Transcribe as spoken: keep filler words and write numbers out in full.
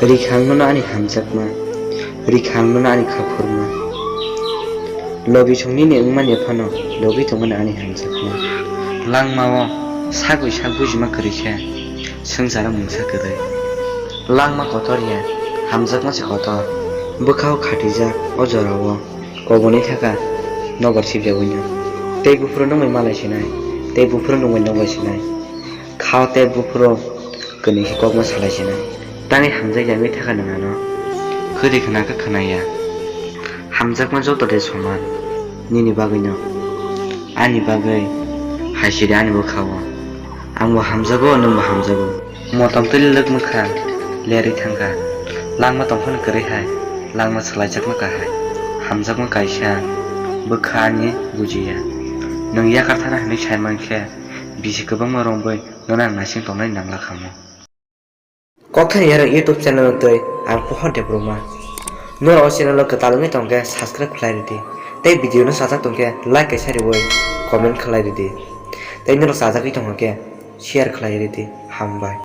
Rikhang nono ani hamjakma, rikhang nono ani khaphurma. Logi song nini wngmani phano logi tongmani ani hamjakma. Langmao sagwi sak bujima kwrwi khe swngcharo mungsa kwrwi. Langma kotor ya, hamjakma se kotor. Bwkhao khatijak o jorao koboni thaka nobar sibjagwino. Tei buphuru nungbai malai sinai, tei buphuru nungbai nokbai sinai. Khao tei buphuru kwnwi khe kokma salai sinai. Tangwi hamjak yangwi thaka nwng ano. Khwtwi khna khe khna ya. Hamjakma joto de soman. Nini bagwino. Ani bagwi hai sidi ani bwkhao. Angbo hamjago, nwngbo hamjago. Motom twi lwk mwkha lerwi thangkha. Langma tongphano kwrwi hai. Langma swlaijakma kahai. Hamjakma kaisa. Bwkha ani bujiya. Nwng yakar thana hwnwi sai mankhe bisi kwbangma romwi nono ang naising tongnai nangla khamu. Kokthani yarang YouTube channel twi ang Pohor Debbarma. Norok o channel o kwtal wngwi tongkhe subscribe khlai ridi. Tei video no sajak tongkhe like kaisa riwi comment khlai ridi. Tei norok chajagwi tongkhe share khlai ridi. Hambai.